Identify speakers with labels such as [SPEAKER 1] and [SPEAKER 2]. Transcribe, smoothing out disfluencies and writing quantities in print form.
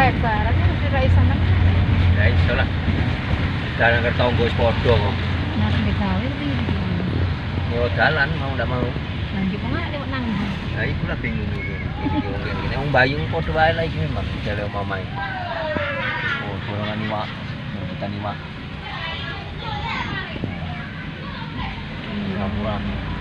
[SPEAKER 1] Kayak barang mesti ra iso meneh.
[SPEAKER 2] Ya iso lah. Dalan ke tonggo wis padha kok.
[SPEAKER 1] Nah, gawe piye?
[SPEAKER 2] Nyewa dalan mau ndak mau.
[SPEAKER 1] Lah iki kok lewat nang ndi?
[SPEAKER 2] Nah, iku lah bingung iku. Iki wong kene wong Bayung padha wae lah iki memang jale omahe. Oh, borongan iwak, rebutan iwak. Murah-murah.